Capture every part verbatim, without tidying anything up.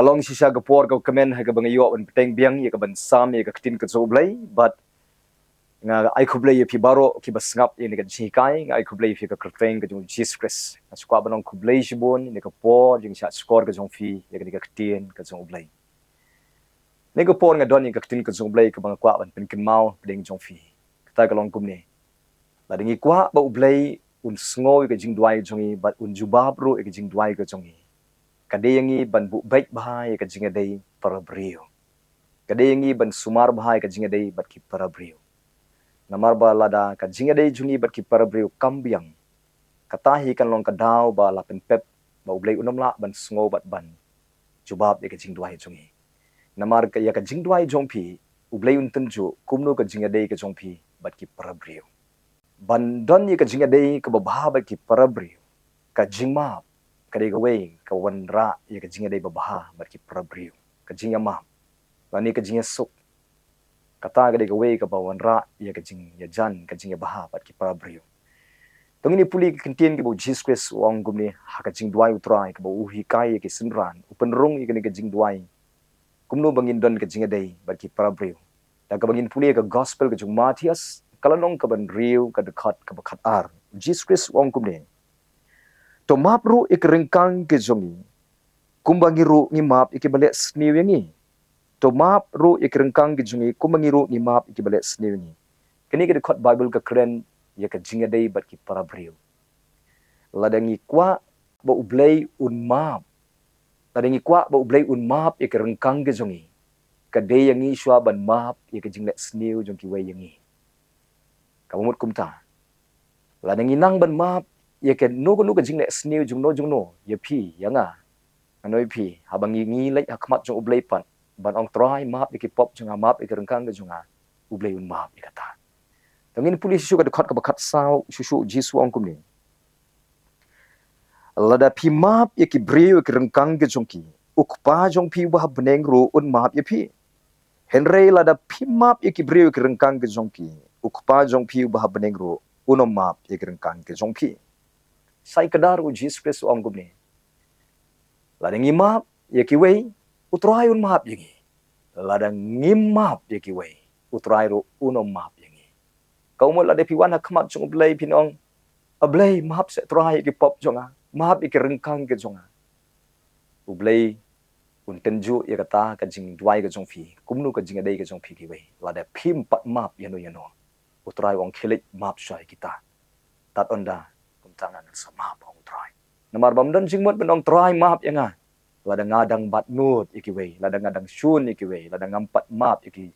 Ong shisha ka por ka kmen ha kaba nga ïoh ban bteng biang ïa ka ban sam ïa ka ktien ka jong U Blei, bad nga ai khublei ïa phi baroh kiba sngap ïa kane ka jinghikai, nga ai khublei ïa phi ka kyrteng ka jong U Jisu Khrist. Nga shu kwah ban ong khublei shibun ïa ka por jingshah shkor ka jong phi ïa kane ka ktien ka jong U Blei. Kane ka por nga don ïa ka ktien ka jong U Blei kaba nga kwah ban pynkynmaw pdeng jong phi. Kata ka long kumne. Lada ngi kwah ba U Blei un sngew ïa ka jingduwai jong ngi bad un jubab ruh ïa ka jingduwai ka jong ngi, ka dei ïa ngi ban buh beit bha ïa ka jingïadei para briew. Ka dei ïa ngi ban sumar bha ïa ka jingïadei bad ki para briew. Namar ba lada ka jingïadei jong ngi bad ki para briew kam biang, kata hi kan long ka daw ba la pynpep ba U Blei un ym lah ban sngew bad ban jubab ïa ka jingduwai jong ngi. Namar ka, ïa ka jingduwai jong phi, U Blei un tynjuh kumno ka jingïadei ka jong phi bad ki para briew. Ban don ïa ka jingïadei kaba bha bad ki para briew, ka jingmap ka dei kawei ka wanrah ïa ka jingïadei babha bad ki para briew. Ka jingïamap lane ka jingïasuk, kata ka dei kawei kaba wanrah ïa ka jingïajan, ka jingïabha bad ki para briew. To ngin ïa pule ka ktien kaba U Jisu Khrist u ong kumne ha ka jingduwai U Trai kaba u hikai ïa ki synran, u pynrung ïa kane ka jingduwai kumno ba ngin don ka jingïadei bad ki para briew. Da kaba ngin pule ka gospel ka jong u Mathaios, ka lynnong kaba hynriew, ka dkhot kaba khatar. U Jisu Khrist u ong kumne: To map ruh ïa ki ryngkang ki jong ngi, kumba ngi ruh ngi map ïa kiba leh sniew ïa ngi. To map ruh ïa ki ryngkang ki jong ngi, kumba ngi ruh ngi map ïa kiba leh sniew ïa ngi. Kane ka dkhot Baibl ka kren ïa ka jingïadei bad ki para briew. Lada ngi kwah ba U Blei un map, lada ngi kwah ba U Blei un map ïa ki ryngkang ki jong ngi, ka dei ïa ngi shuwa ban map ïa ka jingleh sniew jong kiwei ïa ngi. Kaba mut kumta, lada ngi nang ban map ïa kano kano ka jingleh sniew jongno jongno ïa phi ïa nga, nga ong ïa phi, haba ngi, ngi leit ha khmat jong U Blei pat ban ong, Trai, map ïa ki pop jong nga, map ïa ki ryngkang ki jong nga, U Blei un map ïa kata. To ngin pule shuh shuh ka dkhot kaba khatsaw, shuh shuh U Jisu u ong kumne: Lada phi map ïa ki briew ïa ki ryngkang ki jong ki, U Kpa jong phi uba ha bneng ruh un map ïa phi. Hynrei lada phim map ïa ki briew ïa ki ryngkang ki jong ki, U Kpa jong phi uba ha bneng ruh un ym map ïa ki ryngkang ki jong phi. Sa kdar U Jisu Khrist u ong kumne: Lada ngi map ïa kiwei, U Trai un map ïa ngi. Lada ngim map ïa kiwei, U Trai ruh un ym map ïa ngi. Kaba mut lada phi wan ha khmat jong U Blei phin ong, A Blei, map seh Trai ïa ki pop jong nga, map ïa ki ryngkang ki jong nga. U Blei un tynjuh ïa kata ka jingduwai ka jong phi, kumno ka jingïadei ka jong phi kiwei, lada phim pat map ïano ïano. U Trai u ong, khie leit map shuwa ïa kita. Tad ynda kumta ngan sa map, ong U Trai. Namar bym don jingmut ban ong, Trai, map ïa nga, lada nga dang batnud ïa kiwei, lada nga dang shun ïa kiwei, lada ngam pat map ïa ki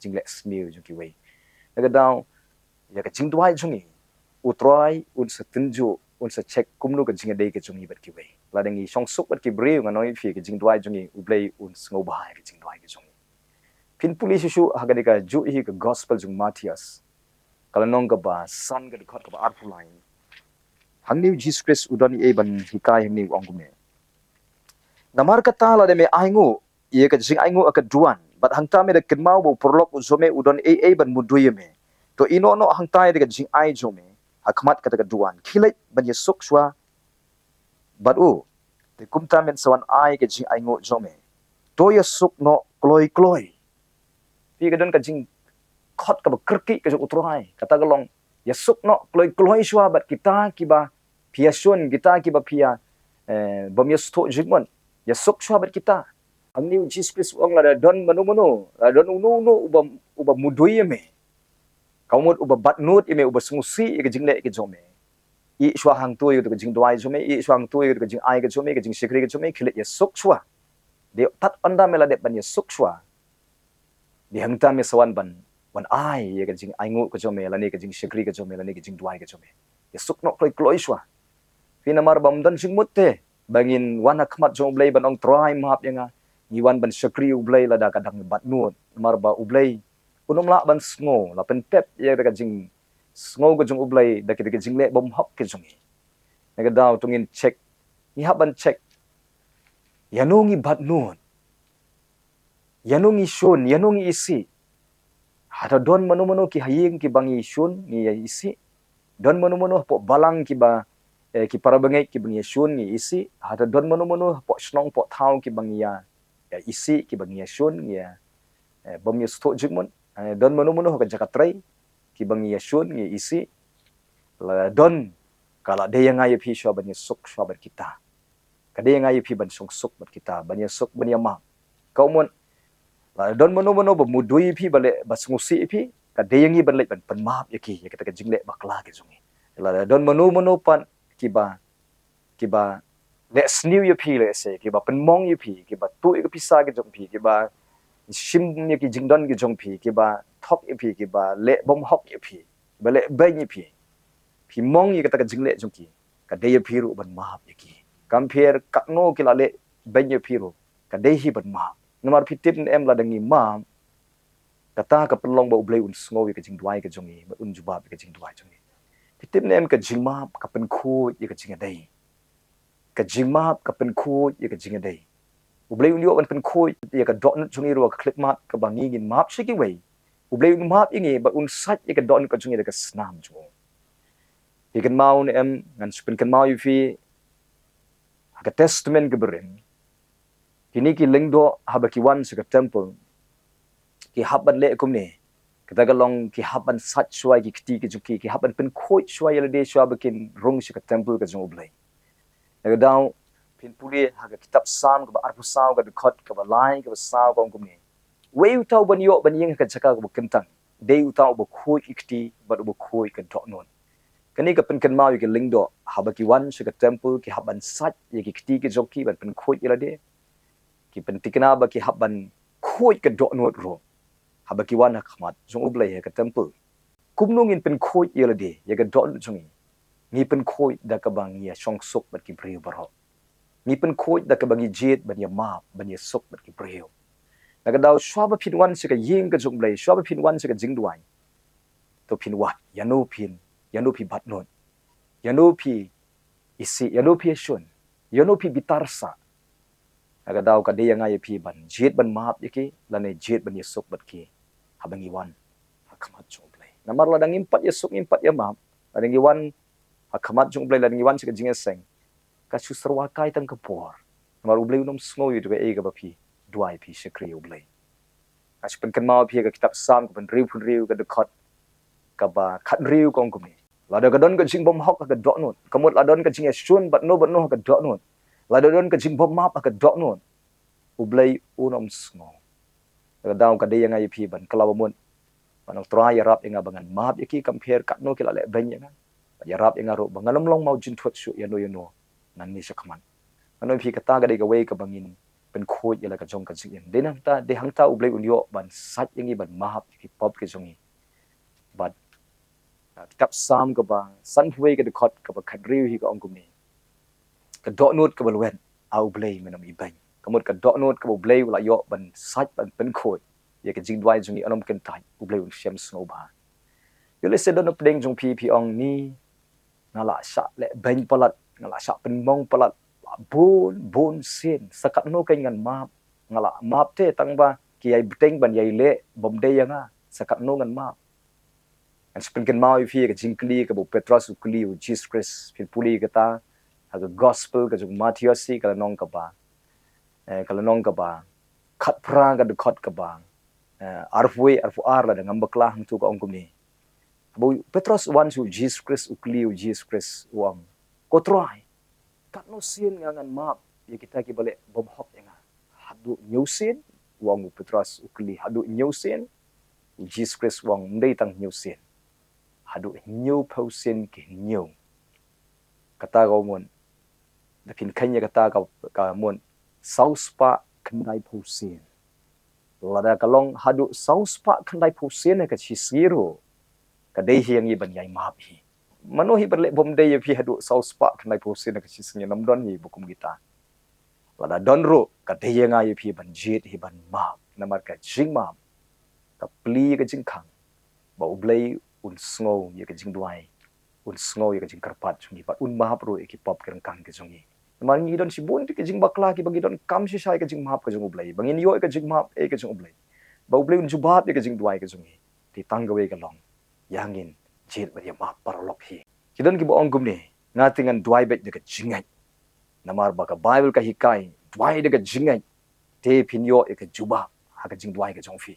jingleh sniew jong kiwei. Na ka daw, ïa ka jingduwai jong ngi, U Trai un sa tynjuh, un sa check kumno ka jingïadei ka jong ngi bad kiwei. Lada ngi shong suk bad ki briew, nga ong ïa phi, ka jingduwai jong ngi, U Blei un sngewbha ïa ka jingduwai ka jong ngi. Phin pule shuh shuh ha kane kajuh hi ka gospel jong u Mathaios, ka lynnong kaba san, ka dkhot kaba arphew lai. Hangne U Jisu Khrist u don ei ei ban hikai, hangne u ong kumne: Namar kata, lada me ainguh ïa ka jingainguh ha ka duwan, bad hangta me da kynmaw ba u paralok u jong me u don ei ei ban mudui ïa me, to ïehnoh noh hangta ïa ka jingai jong me ha khmat kata ka duwan, khie leit ban ïasuk shuwa bad u, te kumta men sa wan ai ka jingainguh jong me. To ïasuk noh kloi kloi. Phi, ka don ka jingkhot kaba kyrkieh ka jong U Trai, kata ka long, ïasuk noh kloi kloi shuwa bad kita kiba phi ïashun, kita kiba phi ïa, eh, bym ïa sngewthuh jingmut. Ïasuk shuwa bad kita. Hangne U Jisu Khrist u ong, lada don mano mano, lada don uno uno uba, uba mudui ïa me, ka mut uba batnud ïa me, uba sngewsih ïa ka jingleh ka jong me, ïeh shuwa hangto ïa ka jingduwai jong me, ïeh shuwa hangto ïa ka jingai ka jong me, ka jingshakri ka jong me, khie leit ïasuk shuwa. Dei tad ynda me la dep ban ïasuk shuwa, dei hangta me sa wan ban, wan ai ïa ka jingainguh ka jong me, lane ka jingshakri ka jong me, lane ka jingduwai ka jong me. Ïasuk noh kloi kloi shuwa. Phi, namar bym don jingmut te ba ngin wan ha khmat jong U Blei ban ong, Trai, map ïa nga. Ngi wan ban shakri U Blei lada ka dang batnud. Namar ba U Blei un ym lah ban sngew, la pynpep ïa ka jingsngew ka jong U Blei da kita ki jingleh bymhok ki jong ngi. Na ka daw to ngin check, ngi hap ban check ïano ngi batnud, ïano ngi shun, ïano ngi isih. Hata don mano mano ki ha ïing kiba ngi shun, ngi ïa isih. Don mano mano hapoh balang kiba, eh, ki para bangeit kiba ngi ïa shun, ngi isih. Hata don mano mano hapoh shnong, hapoh thaw kiba ngi ïa, ïa isih, kiba ngi ïa shun, ngi ïa, eh, bym ïa sngewthuh jingmut. Eh, don mano mano ha ka jaka trei, kiba ngi ïa shun, ngi ïa isih. La don, ka la dei ïa nga ïa phi shuwa ban ïa suk shuwa bad kita. Ka dei ïa nga ïa phi ban shong suk bad kita, ban ïa suk, ban ïa map. Ka mut, la don mano mano ba mudui ïa phi, ba leh, ba sngewsih ïa phi, ka dei ïa ngi ban leit ban pynmap ïa ki, ïa kita ka jingleh bakla ki jong ngi. La don mano mano pat kiba, kiba leh sniew ïa phi, leh se, kiba pynmong ïa phi, kiba tuh ïa ka pisa ki jong phi, kiba shim ïa ki jingdon ki jong phi, kiba thok ïa phi, kiba leh bymhok ïa phi, kiba leh beiñ ïa phi. Phi mong ïa kata ka jingleh jong ki, ka dei ïa phi ruh ban map ïa ki. Kam pher katno ki la leh beiñ ïa phi ruh, ka dei hi ban map. Namar phi tip ne em, lada ngi map, kata ka pynlong ba U Blei un sngew ïa ka jingduwai ka jong ngi, ba un jubab ïa ka jingduwai jong ngi. Phi tip ne em, ka jingmap ka pynkhuid ïa ka jingïadei. Ka jingmap ka pynkhuid ïa ka jingïadei. U Blei un ïoh ban pynkhuid ïa ka dohnud jong ngi ruh ha ka khyllipmat kaba ngi ngin map sha kiwei. U Blei un map ïa ngi bad un sait ïa ka dohnud ka jong ngi da ka snam jong u. Phi kynmaw ne em, ngan shu pynkynmaw ïa phi, ha ka Testament kaba rim, kine ki lyngdoh haba ki wan sha ka temple, ki hap ban leh kumne. Kata ka long, ki hap ban sait shuwa ïa ki kti ki jong ki, ki hap ban pynkhuid shuwa ïa lade shuwa ba kin rung sha ka temple ka jong U Blei. Na ka daw, phin pule ha ka kitab Salm kaba arphew saw, ka dkhot kaba lai, kaba saw, ka ong kumne: Uei uta uban ïoh ban ïeng ha ka jaka kaba kyntang? Dei uta uba khuid ki kti bad uba khuid ka dohnud. Kane ka pynkynmaw ïa ki lyngdoh, haba ki wan sha ka temple, ki hap ban sait ïa ki kti ki jong ki ban pynkhuid ïa lade. Ki pynthikna ba ki hap ban khuid ka dohnud ruh haba ki wan ha khmat jong U Blei ha ka temple. Kumno ngin pynkhuid ïa lade, ïa ka dohnud jong ngi? Ngi pynkhuid da kaba ngi ïa shong suk bad ki briew baroh. Ngi pynkhuid da kaba ngi jied ban ïa map, ban ïa suk bad ki briew. Na ka daw, shuwa ba phin wan sha ka ïing ka jong U Blei, shuwa ba phin wan sha ka jingduwai, to phin wad ïano phin, ïano phi batnud, ïano phi isih, ïano phi shun, ïano phi bitar sah. Na ka daw, ka dei ïa nga ïa phi ban jied ban map ïa ki, lane jied ban ïa suk bad ki haba ngi wan ha khmat jong U Blei. Namar lada ngim pat ïa suk, ngim pat ïa map, lada ngi wan ha khmat jong U Blei, lada ngi wan sha ka jingïaseng, ka shu syrwa kai tang ka por. Namar U Blei un ym sngew ïa kaei kaba phi duwai, phi shakri ïa U Blei. Nga shu pynkynmaw ïa phi ka kitab Salm kaba hynriewphew hynriew, ka dkhot kaba khathynriew, ka ong kumne: Lada ka don ka jingbymhok ha ka dohnud, ka mut lada don ka jingïashun bad no bad no ha ka dohnud, lada don ka jingbymap ha ka dohnud, U Blei un ym sngew. Na ka daw, ka dei ïa nga ïa phi ban kylla ba mut, ban ong, Trai, ïarap ïa nga ba ngan map ïa ki, kam pher katno ki la leh beiñ ïa nga. Bad ïarap ïa nga ruh ba ngan ym long mawjynthut shuh ïano ïano nangne shakhmat. Nga ong ïa phi, kata ka dei kawei kaba ngin pynkhuid ïa la ka jong ka jingim. Dei nangta, dei hangta U Blei un ïoh ban sait ïa ngi, ban map ïa ki pop ki jong ngi. Bad, ah, kitab Salm kaba sanphew wei, ka dkhot kaba khathynriew hi, ka ong kumne: Ka dohnud kaba lwet, A U Blei, men ym ibeiñ. Ka mut ka dohnud kaba U Blei u la ïoh ban sait, ban pynkhuid ïa ka jingduwai jong ngi, yn ym kyntait, U Blei un shem sngewbha. Ïoh lehse don na pdeng jong phi, phi ong, ni, nga la shah leh beiñ palat, nga la shah pynmong palat, la bun bun sien, sa katno kein ngan map? Nga la map te, tang ba ki ïai bteng ban ïai leh bym dei ïa nga, sa katno ngan map? Ngan sa pynkynmaw ïa phi ka jingkylli kaba u Petros u kylli ïa u Jisu Khrist. Phin pule ïa kata ha ka gospel ka jong u Mathaios, ka lynnong kaba, eh, ka lynnong kaba khatphra, ka dkhot kaba, eh, arphew wei, arphew ar, lada ngam bakla hangto, ka ong kumne. Haba u Petros u wan sha u Jisu Khrist, u kylli ïa u Jisu Khrist, u ong, Ko Trai, katno sien nga ngan map ïa kita kiba leh bymhok ïa nga? Haduh hynñiew sien? U ong u Petros u kylli, Haduh hynñiew sien? U Jisu Khrist u ong, Ym dei tang hynñiew sien, haduh hynñiewphew sien ki hynñiew. Kata ka mut, da phin kheiñ ïa kata ka, ka mut saw spah khyndaiphew sien. Lada ka long haduh saw spah khyndaiphew sien ha ka shisngi ruh, ka dei hi ïa ngi ban ïai map hi. Mano hi ba leh bym dei ïa phi haduh saw spah khyndaiphew sien ha ka shisngi? Ym don hi ba kum kita. Lada don ruh, ka dei ïa nga ïa phi ban jied hi ban map. Namar ka jingmap ka plie ïa ka jingkhang, ba U Blei un sngew ïa ka jingduwai, un sngew ïa ka jingkyrpad jong ngi, bad un map ruh ïa ki pop ki ryngkang ki jong ngi. Namar ngi don shibun ki jingbakla kiba ngi donkam shisha ïa ka jingmap ka jong U Blei, ba ngin ïoh ïa ka jingmap, eh, ka jong U Blei, ba U Blei un jubab ïa ka jingduwai ka jong ngi. Te tang kawei ka long, ïa ngin jied bad ïa map paralok hi. Ki don kiba ong kumne, Nga te ngan duwai beit da ka jingngeit. Namar ba ka Baibl ka hikai, duwai da ka jingngeit, te phin ïoh ïa ka jubab ha ka jingduwai ka jong phi.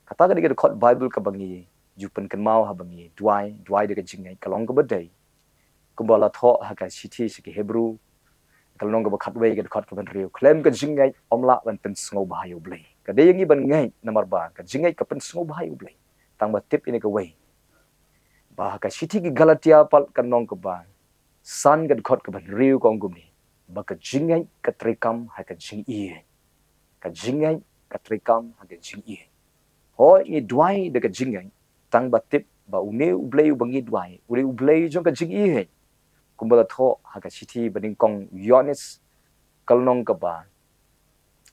Kata ka dei ka dkhot Baibl kaba ngi ju pynkynmaw haba ngi duwai, duwai da ka jingngeit ka long kaba dei. Kumba la thoh ha ka shithi sha ki Hebru, ka lynnong kaba khatwei ka dkhot kaba hynriew, khlem ka jingngeit ym lah ban pynsngewbha ïa U Blei. Ka dei ïa ngi ban ngeit namar ba ka jingngeit ka pynsngewbha ïa U Blei. Tang ba tip ïa kane kawei, ba ha ka shithi ki Galatia pat ka lynnong kaba san ka dkhot kaba hynriew ka ong kumne, ba ka jingngeit ka treikam ha ka jingïeit. Ka jingngeit ka treikam ha ka jingïeit. Hooid, ngi duwai da ka jingngeit, tang ba tip ba une U Blei uba ngi duwai u dei U Blei jong ka jingïeit. Kumba la thoh ha ka shithi banyngkong u Ïoannis ka lynnong kaba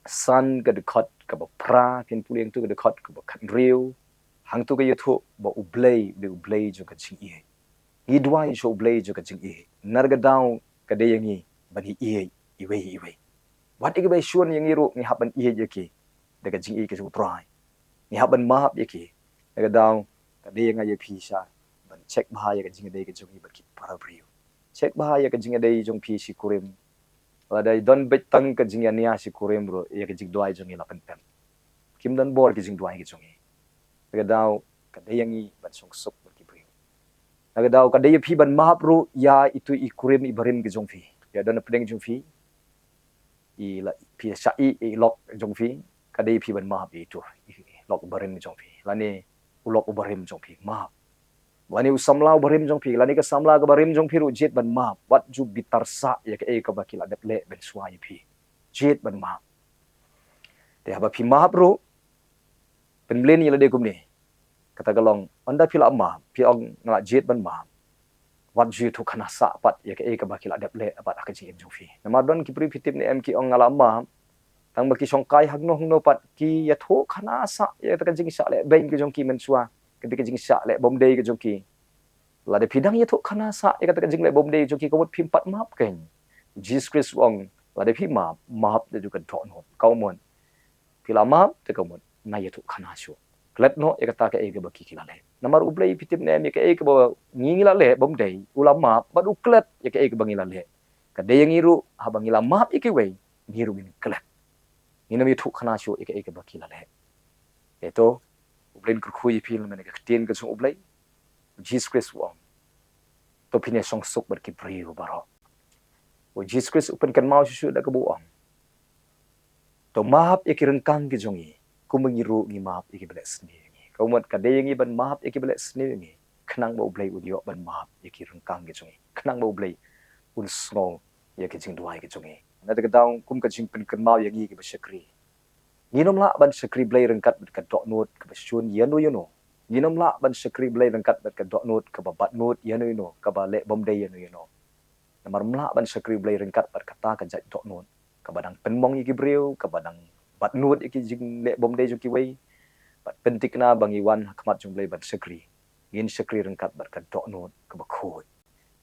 san ka dkhot kaba phra, phin pule hangto ka dkhot kaba khathynriew, hangto ka ïathuh ba U Blei u dei U Blei jong ka jingïeit. Ngi duwai sha U Blei jong ka jingïeit. Na kata ka daw ka dei ïa ngi ban ïeit iwei iwei. Wat ïa kiba shun ïa ngi ruh ngi hap ban ïeit ïa ki da ka jingïeit ka jong U Trai. Ngi hap ban map ïa ki. Na kata ka daw ka dei ïa nga ïa phi sha ban check bha ïa ka jingïadei ka jong ngi bad ki para briew. Check bha ïa ka jingïadei jong phi shi kurim. Lada don beit tang ka jingïania shi kurim ruh, ïa ka jingduwai jong ngi la pyntep. Kim don bor ki jingduwai ki jong ngi. Na kata ka daw ka dei ïa ngi ban shong suk bad ki briew. Na kata ka daw ka dei ïa phi ban map ruh ïa itu i kurim i barim ki jong phi. Ïa don hapdeng jong phi, i la phi shah ïeh ïa i lok jong phi, ka dei ïa phi ban map ïa itu i lok barim jong phi, lane u lok u barim jong phi, map. Lane u samla u barim jong phi, lane ka samla ka barim jong phi ruh, jied ban map. Wat ju bitar sah ïa kaei kaba ki la dep leh mynshuwa ïa phi. Jied ban map. Te haba phi map ruh, pynmlien ïa lade kumne. Kata ka long, ynda phi la map, phi ong nga la jied ban map, wat ju ïathuh khana sah pat ïa kaei kaba ki la dep leh pat ha ka jingim jong phi. Namar don ki briew phi tip ne em ki ong nga la map, tang ba ki shongkai hangno hangno pat, ki ïathuh khana sah ïa kata ka jingshah leh beiñ ka jong ki mynshuwa, kata ka jingshah leh bymdei ka jong ki. Lada phi dang ïathuh khana sah ïa kata ka jingleh bymdei jong ki, ka mut phim pat map kein. Jisu Khrist u ong, lada phi map, map da ju ka dohnud. Ka mut phi la map te ka mut na ïathuh khana shuh. Klet noh ïa kata kaei kaba ki ki la leh. Namar U Blei phi tip ne em ïa kaei kaba ngi ngi la leh bymdei, u la map bad u klet ïa kaei kaba ngi la leh. Ka dei ïa ngi ruh haba ngi la map ïa kiwei, ngi ruh ngin klet. Ngin ym ïathuh khana shuh ïa kaei kaba ki la leh. Te to U Blei un kyrkhu ïa phi lem na ka ktien ka jong U Blei. Jisu Khrist u ong, to phin ïa shong suk bad ki briew baroh. U Jisu Khrist u pynkynmaw shuh shuh da kaba u ong, to map ïa ki ryngkang ki jong ngi, kumba ngi ruh ngi map ïa kiba leh sniew ïa ngi. Ka mut ka dei ïa ngi ban map ïa kiba leh sniew ïa ngi, khnang ba U Blei un ïoh ban map ïa ki ryngkang ki jong ngi, khnang ba U Blei un sngew ïa ki jingduwai ki jong ngi. Na kata ka daw kum ka jingpynkynmaw ïa ngi kiba shakri, ngin ym lah ban shakri Blei ryngkat bad ka dohnud kaba shun ïano ïano. Ngin ym lah ban shakri Blei ryngkat bad ka dohnud kaba batnud ïano ïano, kaba leh bymdei ïano ïano. Namar ym lah ban shakri Blei ryngkat bad kata ka jait dohnud kaba dang pynmong ïa ki briew, kaba dang batnud ïa ki jingleh bymdei jong kiwei. Bad pynthikna ba ngi wan ha khmat jong Blei ban shakri, ngin shakri ryngkat bad ka dohnud kaba khuid.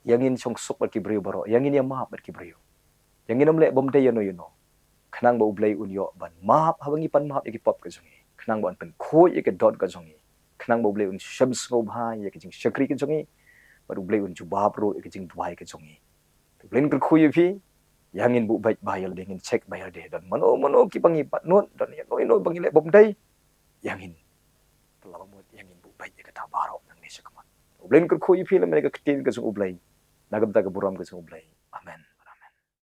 Ïa ngin shong suk bad ki briew baroh, ïa ngin ïa map bad ki briew. Ïa ngin ym leh bymdei ïano ïano, khnang ba U Blei un ïoh ban map haba ngi pan map ïa ki pop ka jong ngi, khnang ba un pynkhuid ïa ka dohnud ka jong ngi, khnang ba U Blei un shem sngewbha ïa ka jingshakri ka jong ngi, bad U Blei un jubab ruh ïa ka jingduwai ka jong ngi. U Blei un kyrkhu ïa phi. Ïa ngin buh beit bha ïa lade, ngin check bha ïa lade, don mano mano kiba ngi batnud, don ïano ïano ba ngi leh bymdei. Ïa ngin, te la mut ïa ngin buh beit ïa kata baroh nangne shakhmat. U Blei un kyrkhu ïa phi lem na ka ktien ka jong U Blei, na ka bynta ka burom ka jong U Blei.